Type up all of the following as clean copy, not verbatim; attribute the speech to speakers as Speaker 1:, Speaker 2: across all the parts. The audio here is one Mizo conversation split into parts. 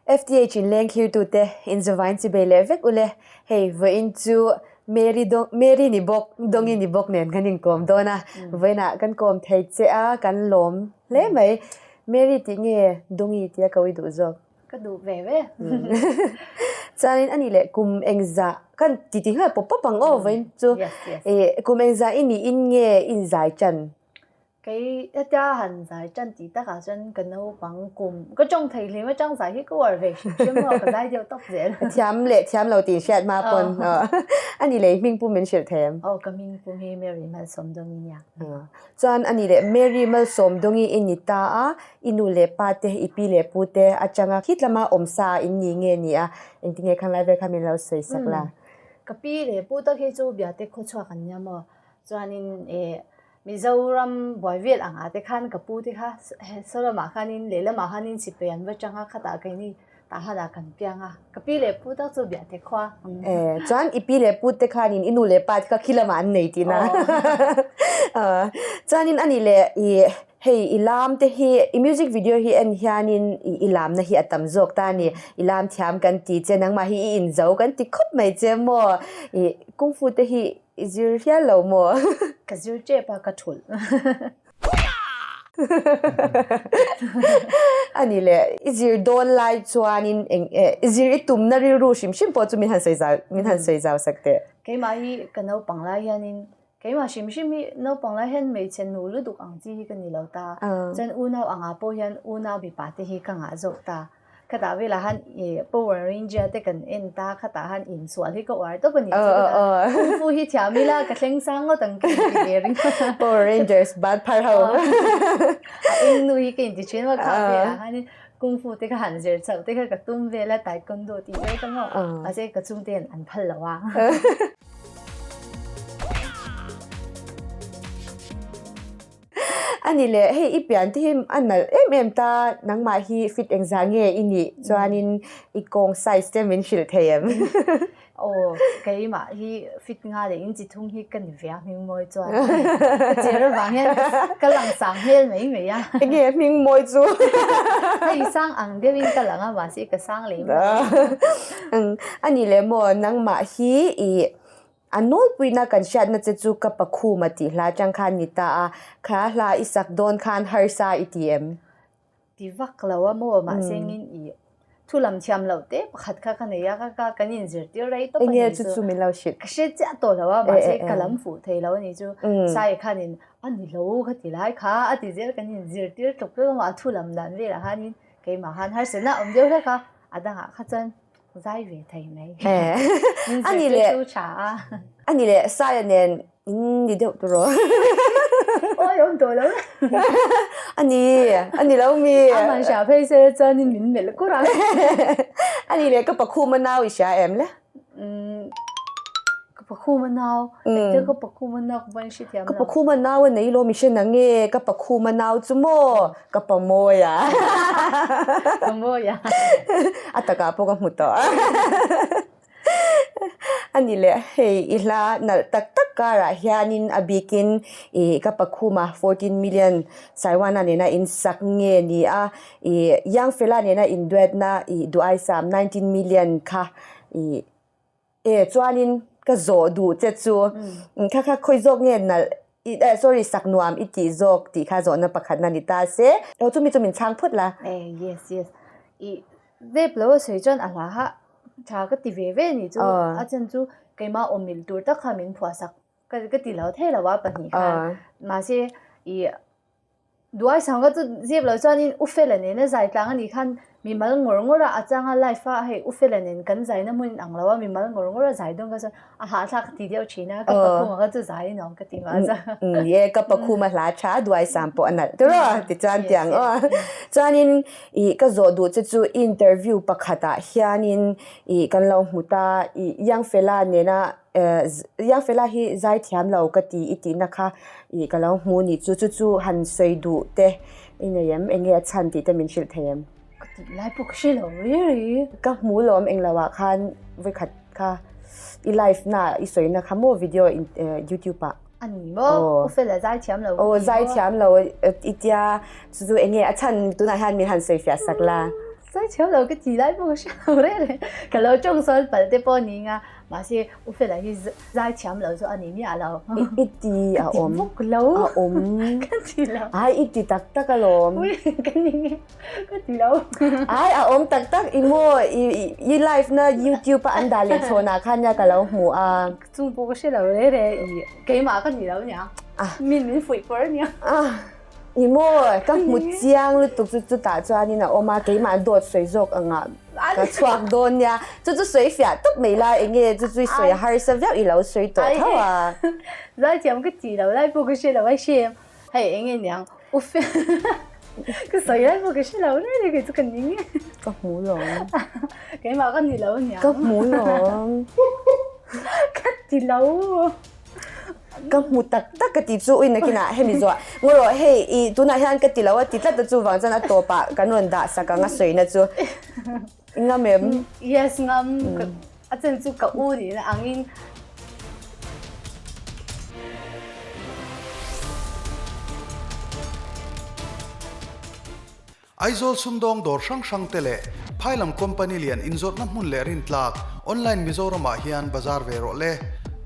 Speaker 1: FTH in leng thlirtute inzavain chibei leh vek ule. Hei vawiin chu Mary Dawng Mary ni bawk Dawngi ni bawk nen kan inkawm dawn a. Vawiinah kan kawm thei che a, kan lawm hle mai. Mary tih nge Dawngi tia ko i duh zawk?
Speaker 2: Ka duh ve ve.
Speaker 1: Chuanin a nih leh kum engzah kan titi nghal pawp pawp ang aw vawiin chu. Kum engzah i niin nge i inzai tan?
Speaker 2: Kei hetia han zai tan tih takah chuan ka naupang kum ka tawng thei hlim atang zai hi ka uar ve hrim hrim maw ka zai deuh tawp zel.
Speaker 1: Thiam leh thiam lo tih hriat hma pawn a ni leh hming pum min hrilh thei em?
Speaker 2: Aw ka hming pum hi Mary Malsawmdawngi nia.
Speaker 1: Chuan a ni leh Mary Malsawmdawngi i ni ta a, i nu leh pa te i pi leh pu te atanga khit lama awmsa in ni nge ni a, engtinge khanglai vel kha min lo sawi sak la?
Speaker 2: Ka pi leh pu tak hi chu Biate khawchhuak an nia maw? Chuanin eh Mizoram buai vel angah te khan ka pu te kha saw lamah khanin lehlamah khanin sipai an va chang a, khatah keini tah hlanah kan piang a, ka pi leh pu tak chu biah te khua.
Speaker 1: Eh, chuan i pi leh pu te khanin i nu leh pa te kha khi lamah an nei tihna. Chuanin ani leh i hei i lam te hi i music video hi en hianin i lamna hi a tam zawk ta a ni. I lam thiam kan ti che nangmah hi i inzo kan ti khawp mai che maw? I kungfu te hi I zir hial lo maw?
Speaker 2: Ka zir tep a, ka thulh.
Speaker 1: A ni le, i zir dawn lai chuanin eng i zir i tumna rilru hrim hrim pawh chu min han sawi zau min han sawi zau sak teh.
Speaker 2: Keimah hi ka naupang lai hianin keimah hrim hrim hi naupang lai hian hmeichhe nu lutuk ang chi hi ka ni lo ta. Chuan unau angah pawh hian unau mipa te hi ka ngah zawk ta. Khatah velah han ih Power Ranger te kan en ta khatah han insual hi ka uar tawp a ni chu khatah Kung Fu hi thiam ila ka thleng sang ngawt ang ka inti ve ringawt a.
Speaker 1: Power Rangers ban phar ho.
Speaker 2: A eng nu hi ka inti thin a kha velah khanin Kung Fu te kha han zir chauh te kha ka tum vel a Taekwondo tih vel ka maw mahse ka chhungte hian an phal lo a.
Speaker 1: A ni le, hei i pian te hi a nalh em em ta, nangmah hi fit engzah nge i nih chuanin i kawng size te min hrilh thei em?
Speaker 2: Aw, keimah hi fit nga leh in chi thung hi ka ni ve a hming mawi chuan ka cher avang hian ka lang sang hmel mai mai a.
Speaker 1: Enge hming mawi chu?
Speaker 2: Hei sang ang deuhin ka lang a mahse ka sang leh mai.
Speaker 1: A ni le maw, nangmah hi i A nawlpuina kan hriatna che chu ka pakhuma tih hla atang khan ni ta a, kha hla i sak dawn khan harsa i ti em?
Speaker 2: Ti vak lo a maw, mahse ngin i thu lam thiam loh te pakhat kha ka nei a, ka ka kan inzirtir rei tawp a ni
Speaker 1: Enge chu chu min lo hrilh?
Speaker 2: Ka hre chiah tawh lo a, mahse ka lam fuh thei lo a ni chu. Sai khanin a ni lo ka ti lai kha a ti zel kan inzirtir tluk tluk a maw, a thu lam dan velah khanin keimah khan harsatna a awm deuh hlek a, a dangah kha chuan Zai ve thei mai. Min
Speaker 1: Ani le
Speaker 2: zirtirtu tha a.
Speaker 1: Ani le Saia nen in ni deuh tur aw.
Speaker 2: Awi awm tawh lo.
Speaker 1: Ani ani lo mi.
Speaker 2: Aman hria phei se chuanin min melh kur ang.
Speaker 1: Ani le ka pakhuma nau i hria em le?
Speaker 2: Ka pakhuma nau, engtia ka pakhuma nau ka pawn hrethiam
Speaker 1: lo. Ka pakhuma nau a nei lo mi hre nang nge, ka pakhuma nau chu maw ka pamawi a.
Speaker 2: Pamawi a.
Speaker 1: A takah pawh ka hmu tawh a. A ni le, hei i hla nalh tak tak karah hianin a bikin i ka pakhuma 14 million Saiwana nena in sak nge ni a, i Youngfella nena in duetna i duaisam 19 million kha i E chuanin ka zawh duh che chu kha kha khawi zawk nge nalh eh sorry sak nuam i tih zawk tih kha zawhna pakhatna ni ta se. Aw chumi chu min chhang phawt la.
Speaker 2: E yes yes i zep lo a sawi chuan a hla kha tha ka ti ve ve ni chu a chan chu keimah awmil tur tak kha min phuah sak ka ka ti lo thei lo a pahnih khan mahse i Duai sang ka chu zep lo chuanin U Fela nena zai tlang a nih khan mimal ngawr ngawr a, a changa live a hei U Fela nen kan zaina hmun in ang lo a, mimal ngawr ngawr a zai dawn kha chuan a hahthlak ka ti deuh thin a, ka pakhuma kha chu zai in awm ka ti mah chuan.
Speaker 1: Ni e, ka pakhuma hla tha Duai sang pawh a nalh tawrh a tichuan tiang aw. Chuanin ih ka zawh duh che chu interview pakhatah hianin ih kan lo hmu ta ih Young Fela nena Iangfela hi zai thiam lo ka ti i tihna kha ih ka lo hmu ni chu chu chu han sawi duh te i nei em enge a chhan tih te min hrilh thei em?
Speaker 2: Ka tih lai pawh ka hre lo ri ri.
Speaker 1: Ka hmu lawm eng lo ah khan vawikhat kha i live na i sawi na kha maw video in youtube ah.
Speaker 2: A ni maw? U Fela zai thiam lo ka ti maw?
Speaker 1: Aw zai thiam lo i tia chu chu enge a chhan tunah hian min han sawi fiah sak la.
Speaker 2: Zaithiam lo ka ti lai pawh ka hre lo reng reng. Ka lo tawng sawn palh te pawh ni nga, mahse U Fela hi zaithiam lo chu a ni miah lo.
Speaker 1: I ti a awm.
Speaker 2: Ka ti bawk lo.
Speaker 1: A awm.
Speaker 2: Ka ti lo.
Speaker 1: Ai i ti tak tak alawm.
Speaker 2: Ui ka ni nge ka ti lo.
Speaker 1: Ai a awm tak tak i maw i live na youtube a an dah leh chhawn ah khan nia ka lo hmu a.
Speaker 2: Chung pawh ka hre lo reng reng i keimah ka ni lo nia. Min min fuih pawr ania.
Speaker 1: Ni maw, ka hmu chiang lutuk chu chutah chuanin a awm a, keimah dawt sawi zawk angah ka chhuak dawn nia. Chu chu sawi fiah tawp mai la, eng nge chu chu i sawi harsa viau i lo sawi tawh tho a.
Speaker 2: Zaithiam ka tih lo lai pawh ka hre lo a hrem, hei eng nge niang u ka sawi lai pawh ka hre lo reng reng kei chu ka ning e.
Speaker 1: Ka hmu lo.
Speaker 2: Keimah ka ni lo niang.
Speaker 1: Ka hmu lo.
Speaker 2: Ka ti lo.
Speaker 1: Ka hmu tak tak ka ti chu ui nakinah hemi zuah ngaw rawh hei i tunah hian ka ti lo a ti tlat a chuvang chuan a tawpah kan rawn dah sak ang a sawina chu i ngam em?
Speaker 2: Yes ngam a chen chu ka u nihna angin.
Speaker 3: Aizawl sumdawng dawr hrang hrang te leh phailam company lian inzawrhna hmun leh rintlak online Mizoramah hian bazar ve rawh le.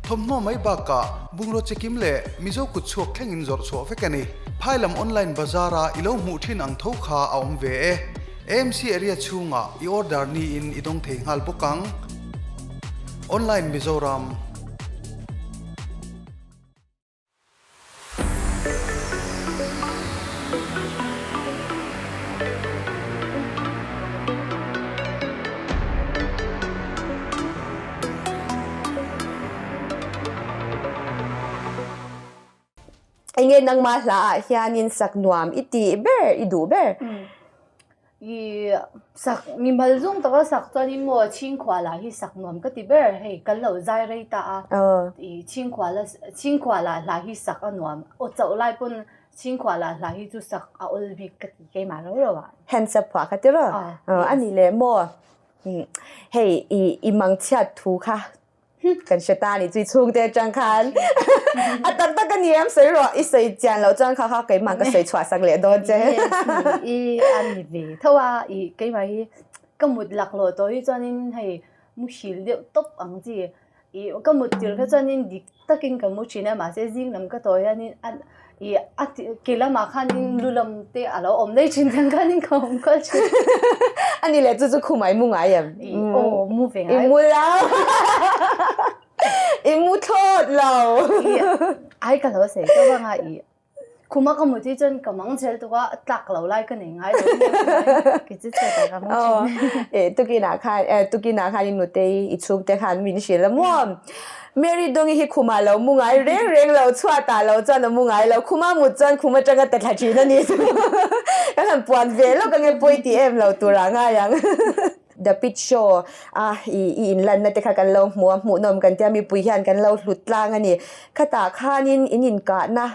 Speaker 3: Thawmhnaw mai bakah bungraw chikim leh Mizo kut chhuak thleng in zawrh chhuah vek a ni. Phailam online bazar a i lo hmuh thin ang tho kha a awm ve e. AMC area chhungah i order niin i dawng thei nghal bawk ang. Online Mizoram.
Speaker 1: Enge nangmah hla ah hianin sak nuam i tih ber i duh ber?
Speaker 2: I sak mi mal zawng taka sak chuanin maw chhingkhual ah hi sak nuam ka ti ber hei kan lo zai rei ta a i chhingkhual a chhingkhual ah hla hi sak a nuam aw chauh lai pawn chhingkhual ah hla hi chu sak a awl bik ka ti keimah rau rau ah.
Speaker 1: Hands up phuah kha tiraw? A ni leh maw hei i i mangchhiat thu kha Kan hre ta ni chui chhungte atang khan a tak tak a ni em sawi rawh i sawi chian loh chuan kha kha keimah ka sawi chhuah sak leh dawn che.
Speaker 2: Yes ni i a ni ve tho a i keimah hi ka mut laklawh tawh hi chuanin hei muhil deuh tawp ang chi i ka mut tir kha chuanin dik takin ka mu thin a mahse zing lam ka tawh hianin a i a ke lamah khanin lu lam te a lo awm daih thin ang khanin ka awm kual thin.
Speaker 1: A ni leh chu chu khumah i mu ngai em?
Speaker 2: Aw mu ve ngai.
Speaker 1: I mu lo. I mu thlawt lo.
Speaker 2: Ai ka lo sawi tawp anga i Khuma ka mut hi chuan ka mang chhel tuk a, tlak lo lai ka nei ngai lo kei chu chhiat ah ka hmang thin.
Speaker 1: Eh tukinah khan eh tukinah khan i nutei i chhungte khan min hrilh a maw? Mary Dawngi hi khumah lo mu ngai reng reng lo, chhuatah lo chuan a mu ngai lo, khuma mut chuan khum atanga ta thla thin a ni. Kan han puan ve lawk ange pawi ti em lo turah ngai ang. The Pit Show a i i inlanna te kha kan lo hmu a, hmuhnawm kan tia mipui hian kan lo hlut tlang a ni. Khatah khanin in inkahna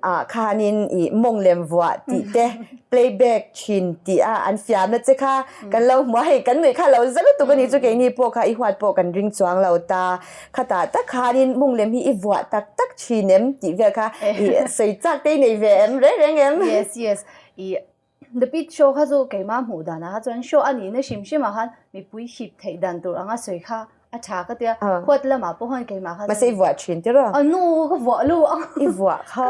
Speaker 1: ah khanin i mawng lem vuah tih te playback thin tih a an fiamna che kha kan lo hmu a, hei kan nuih kha lo za lutuk a ni chu keini pawh kha i huat pawh kan ring chuang lo ta. Khatah tak khanin mawng lem hi i vuah tak tak thin em tih vel kha i sawi chak te i nei ve em reng reng em?
Speaker 2: Yes yes i The Pit Show kha chu keimah hmuh danah kha chuan show a nihna hrim hrimah khan mipui hip theih dan tur anga sawi kha a tha ka tia. Huat lamah pawh khan keimah kha chuan.
Speaker 1: Mahse i vuah thin tir aw?
Speaker 2: A nu ka vuah lo a.
Speaker 1: I vuah kha.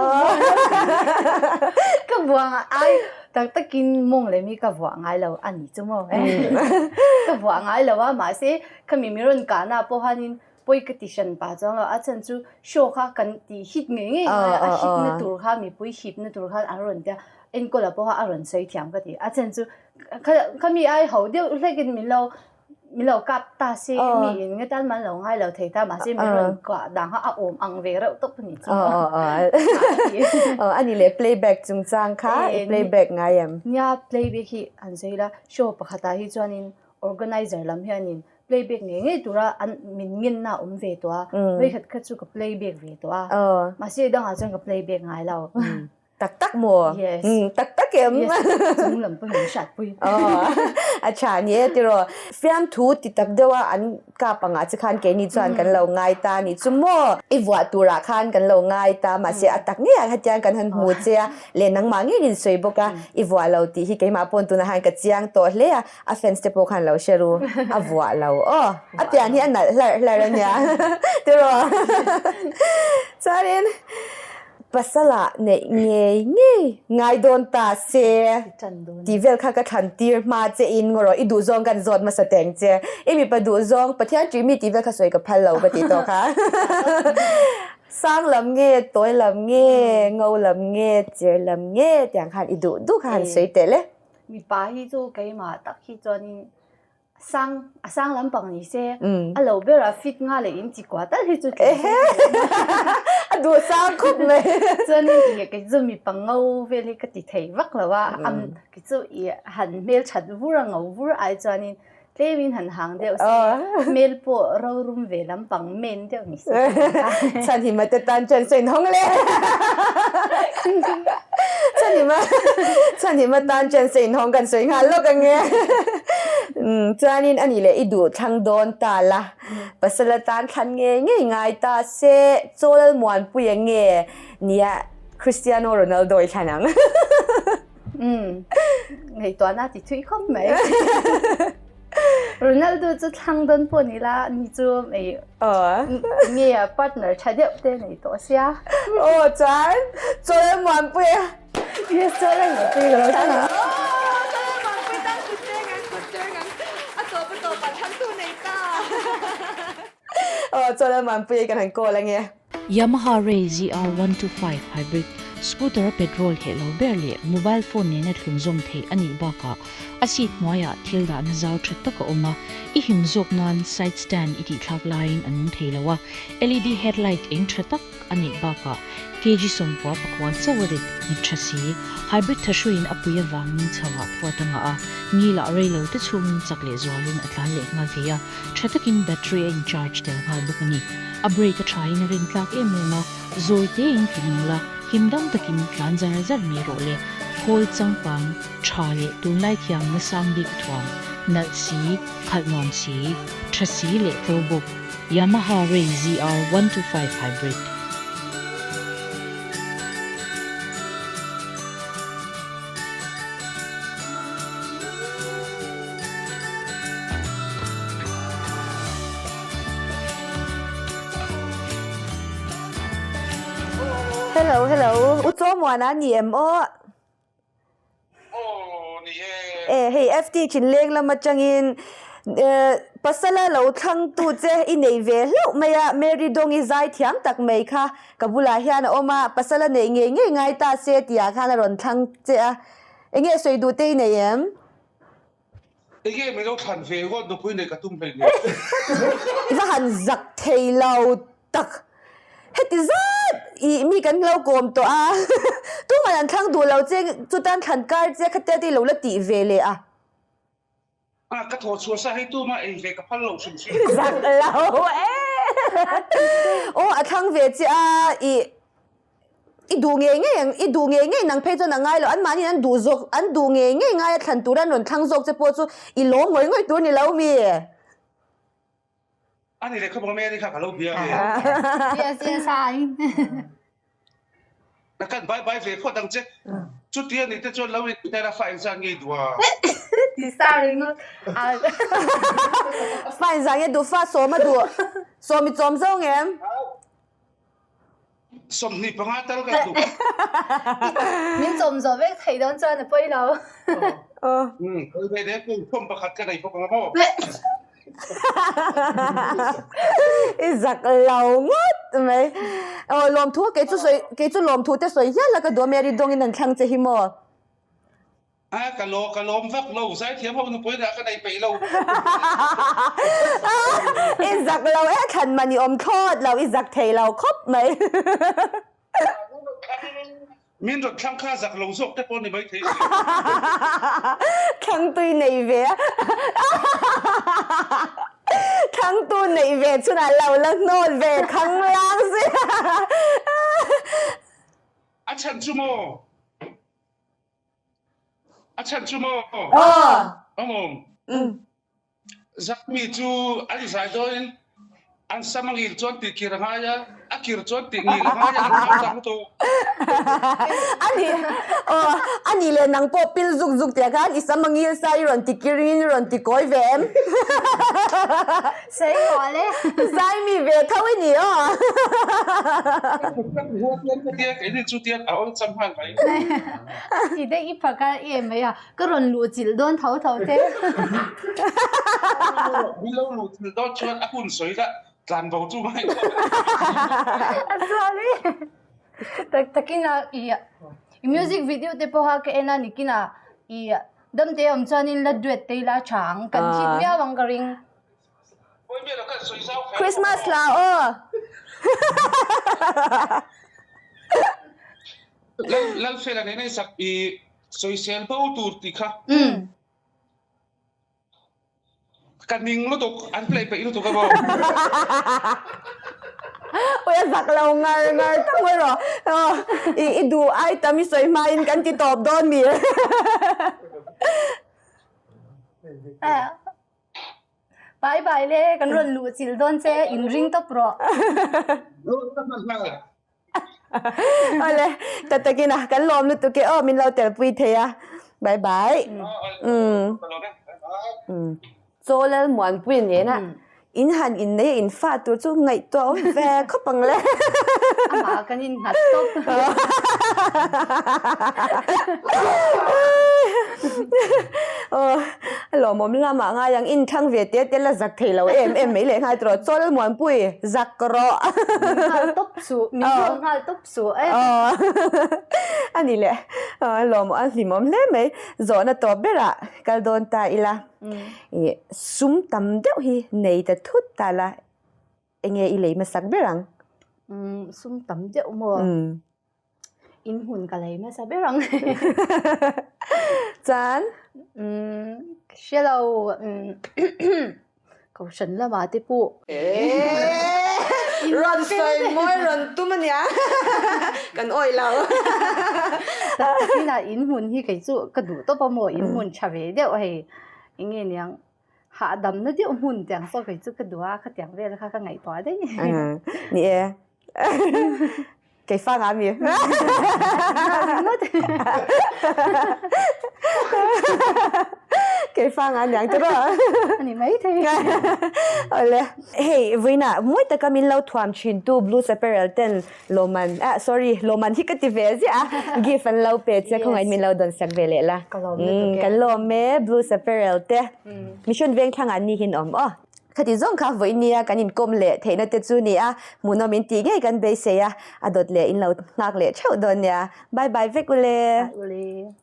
Speaker 2: Ka vuah ai tak takin mawng leh mi ka vuah ngai lo a ni chu maw. Ka vuah ngai lo a mahse khami mi rawn kahna pawh khanin pawi ka ti hran pah chuang lo a chhan chu show kha kan tih hit ngei ngei ngai a a hit na tur kha mipui hip na tur khan an rawn tia enkawl ah pawh kha a rawn sawi thiam ka ti a chhan chu khami ai ho deuh hlek in min lo min lo kap ta se mi in nge tan man lo ngai lo thei ta mahse min rawn kuah dang kha a awm ang ve reuh tawp a ni chu
Speaker 1: a ni leh playback chungchang kha i playback ngai em
Speaker 2: nia playback hi an sawi ila show pakhat ah hi chuanin organizer lam hianin Playback ngei ngei tura an min ngenna a awm ve tawh a, vawikhat kha chu ka playback ve tawh a, mahse dangah chuan ka playback ngai lo.
Speaker 1: Tak tak maw?
Speaker 2: Yes.
Speaker 1: Tak tak. tak em?
Speaker 2: Yes, chung lam pawh min hriat pui.
Speaker 1: A tha ni e tiraw. Fiamthu ti tak deuha an kap angah che khan keini chuan kan lo ngai ta a nih chu maw? I vuah turah khan kan lo ngai ta mahse a tak ngeiah hetiang kan han hmu che a, leh nangmah ngeiin in sawi bawk a, i vuah lo tih hi keimah pawn tunah khan ka chiang tawh hle a, a fans te pawh khan lo hre ru, a vuah lo aw, a pian hi a nalh hlarh hlarh a nia tiraw? Chuanin Pasala neih ngei ngei ngai dawn ta se tih vel kha ka thlan tir hma che in ngaw rawh i duh zawng kan zawt hmasa teng che i mipa duh zawng Pathian ṭih mi tih vel kha sawi ka phal lo ka tih tawh kha sang lam nge tawi lam nge ngo lam nge cher lam nge tiang khan i duh duh kha han sawi teh le.
Speaker 2: Mipa hi chu keimah tak hi chuanin Sang, a sang lampang ni se, a lo ber a fit nga leh in chi kua tal hi chu tling se.
Speaker 1: A duh sang khawp mai.
Speaker 2: Chuanin i kei chu mipa ngo vel hi ka ti thei vak lo a, kei chu i han hmel that vur a ngo vur ai chuanin tlem in han hang deuh se, hmel pawh rorum ve lampang men deuh ni se.
Speaker 1: Chhanhima te tan chuan sawi inhawng le. Chhanhima Chhanhima tan chuan sawi inhawng kan sawi nghal lawk ange. Chuanin a nih leh i duh thlang dawn ta la. Pasal atan thlan ngei ngei ngai ta se chaw Lalmuanpui ange nia Cristiano Ronaldo i thlan ang.
Speaker 2: Umm ngaihtuahna ti thui khawp mai. Ronaldo chu thlang dawn pawh ni la ni chu mei nge a partner tha deuh te nei tawh sia.
Speaker 1: Aw chuan chaw Lalmuanpui a.
Speaker 2: Yes chaw Lalmuanpui ka lo thlang ang.
Speaker 1: Aw chaw Lalmuanpui tan kut cheng ang kut cheng ang a tawp a tawp ah thlang tu nei ta. Aw chaw Lalmuanpui kan han call ange.
Speaker 4: Yamaha Ray ZR 125 Hybrid Scooter-a petrol heh lo ber leh mobile phone nena thlunzawm theih a nih bakah a seat hnuaiah thil dahna zau tha tak a awm a, i him zawk nan side stand i tihthlak laiin a nung thei lo a, LED headlight eng tha tak a neih bakah kg 90 pakua chauh a rit nghet tha si. Hybrid thahruiin a pui avangin chhoah phuat a ngah a, ngilah rei lo te chhungin chak leh zualin a tlan leh nghal thei a. Tha takin battery a in charge tel nghal bawk a ni. A brake a thain a rin tlak em em a, zawi tein ti nung la, him dam takin tlan zar zar mai rawh le. Khawl changkang tha leh tunlai thiam nasang bik a thuam, nalh si, khalh nuam si, tha si leh tlo bawk. Yamaha Ray ZR 125 Hybrid.
Speaker 1: Hello hello u chaw muana ni em aw.
Speaker 5: Aw ni e.
Speaker 1: E hei FT thin leng lam atangin pasala lo thlang tu che i nei ve hlauh mai a Mary Dawng i zai thiam tak mai kha ka bulah hian a awm a pasala neih ngei ngei ngai ta se tih ah khan a rawn thlang che a enge sawi duh te i nei em?
Speaker 5: Enge min lo thlan ve ngawt nupui neih ka tum hlei nen.
Speaker 1: I va han zak thei lo tak. Heti zat i mi kan lo kawm tawh a, tumah an thlang duh lo che chutan thlan kar che khatia te i lo la tih ve leh a.
Speaker 5: A ka thawh chhuah sa hei tumah ei ve ka phal lo hrim hrim.
Speaker 1: Zak lo e. Aw a thlang ve che a i I duh ngei ngei ang, i duh ngei ngei nang phei chuan a ngai lo, anmahniin an duh zawk, an duh ngei ngei ngai a thlan tura an rawn thlang zawk che pawh chu i lawm ngawih ngawih tur ni lo mi?
Speaker 5: A ni leh khawp ang Mary kha ka lo bia ve.
Speaker 2: Yes, yes, hi.
Speaker 5: Na kan bai bai ve phawt ang che. Chuti a nih te chuan lo in tela fa engzah ngei duh a?
Speaker 2: Ti sa ringawt.
Speaker 1: Fa engzah nge duh? Fa sawm a duh. Sawm i chawm zawng em?
Speaker 5: 25 tal ka duh.
Speaker 2: Min chawm zawh vek theih dawn chuan a pawi lo.
Speaker 5: Umm pawi ve deuh kung khawm pakhat ka nei bawk ang maw.
Speaker 1: I zak lo ngawt mai. Aw lawmthu kei chu sawi kei chu lawmthu te sawi hial la ka duh a Mary dawngin an thlang che hi maw.
Speaker 5: A ka law ka lawm vak lo zaithiam ho nupui dah ka nei peih lo.
Speaker 1: I zak lo e thlan man i awm thlawt lo i zak thei lo khawp mai.
Speaker 5: Min rawn thlang kha zak lo zawk te pawh ni mai thei si.
Speaker 1: Thlang tui nei ve a. Thlang tu nei ve chhunah lo la hnawl ve khang lang si.
Speaker 5: A chhan chu maw? A chhan chu maw?
Speaker 1: Aw.
Speaker 5: Awm. Zakmi chu an zai dawin an sam a ngil chuan tih kir a ngai a, a kir chuan tih ngil a ngai a, an hau tak lutuk.
Speaker 1: Ani, aw, ani leh nang pawh pil zuk zuk tih ah khan i sam a ngil sa i rawn ti kirin i rawn ti kawi ve em?
Speaker 2: Sawi mual e.
Speaker 1: Zai mi ve tho i ni aw.
Speaker 5: Keini chu tiang a awlsam nghal mai.
Speaker 2: I daih i phakar em mai a. Ka rawn luh chilh dawn tho tho te.
Speaker 5: Min lo luh chilh dawn chuan a hun sawi la tlan bo chu ngai lo.
Speaker 2: A sual i. Tak takin a i i music video te pawha ka en a nikin a i damte awm chuanin la duet te ila tha ang kan hit viau ang ka ring.
Speaker 1: Christmas hla aw.
Speaker 5: Lalfela nen a insak i sawisel bo tur tih kha ka ning lutuk an play peih lutuk a maw.
Speaker 1: Ui a zak lo ngar ngar tak mai rawh. I duh ai tam i sawi hmain kan ti tawp dawn mi.
Speaker 2: Bye bye le, kan rawn luh chilh dawn che, in ring tawp rawh.
Speaker 1: Awle, ta takin a, kan lawm lutuk e aw, min lo telpui thei a. Bye bye. Umm. Chaw Lalmuanpuia nena in han innei a in fa tur chu ngaihtuah awm ve khawp ang le.
Speaker 2: Amah kan in nghat tawp.
Speaker 1: Aw, a lawmawm lamah ngai ang in thlang ve te te la zak thei lo em em mai leh nghal tawh rawh. Chaw Lalmuanpui zak rawh.
Speaker 2: Min nghal tawp suh, min hlawh nghal tawp suh e.
Speaker 1: Aw, a ni le. A lawmawm a hlimawm hle mai. Zawhna tawp berah kal dawn ta ila. I sum tam deuh hi nei ta thut ta la enge i lei hmasak ber ang?
Speaker 2: Umm sum tam deuh maw? In hmun ka lei hmasa ber ang.
Speaker 1: Chuan?
Speaker 2: Umm hre lo umm kohhran lamah te pawh.
Speaker 1: Eeii rawn sawi mawi rawn tum a nia kan awih lo.
Speaker 2: Tak takin a in hmun hi kei chu ka duh tawp a maw in hmun tha ve deuh hei eng nge niang hahdamna deuh hmun tiang saw kei chu ka duh a khatiang vel kha ka ngaihtuah daih.
Speaker 1: Ni e. Kei fa nga mi. Kei fa nga niang te rawh.
Speaker 2: Ani mai thei.
Speaker 1: Awle. Hei vawiinah mawi taka min lo thuam thin tu Blues Apparel ten lawman ah sorry lawman hi ka ti ve ziah a gift an lo pe che khawngaih min lo dawn sak ve leh la.
Speaker 2: Ka lawm lutuk e.
Speaker 1: Kan lawm e Blues Apparel te. Mission Vengthlang ah ni hi an awm aw. Khati zawng kha vawiin nia kan inkawm leh theihna te chu ni a, hmuhnawm in tih ngei kan beisei a, a dawt leh in lo nghak leh theuh dawn nia. Bye bye vek ule.
Speaker 2: Bye ule.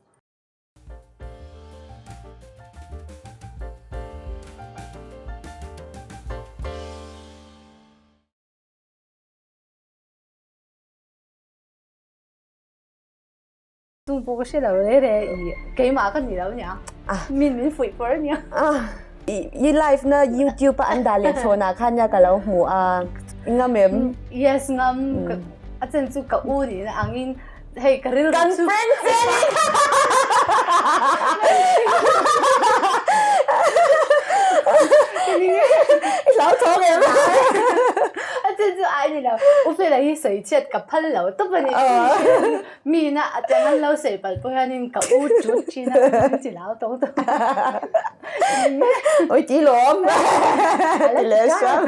Speaker 2: Chung pawh ka hre lo re re i keimah ka ni lo nia min min fuih pawr nia.
Speaker 1: I live na YouTube a an dah leh chhawn ah khan nia ka lo hmu a i ngam em?
Speaker 2: Yes ngam a chen chu ka u nih na angin hei ka rilru
Speaker 1: Kan
Speaker 2: chu
Speaker 1: prank che ni I hlauthawng em?
Speaker 2: A chen chu ai ni lo u Fela hi sawi chhiat ka phal lo tawp a ni. Mi na a tiang an lo sawi palh pawh hianin ka u tut thin a, min chi lau tawng tawng.
Speaker 1: Oi ti lawm. Ti leh hram.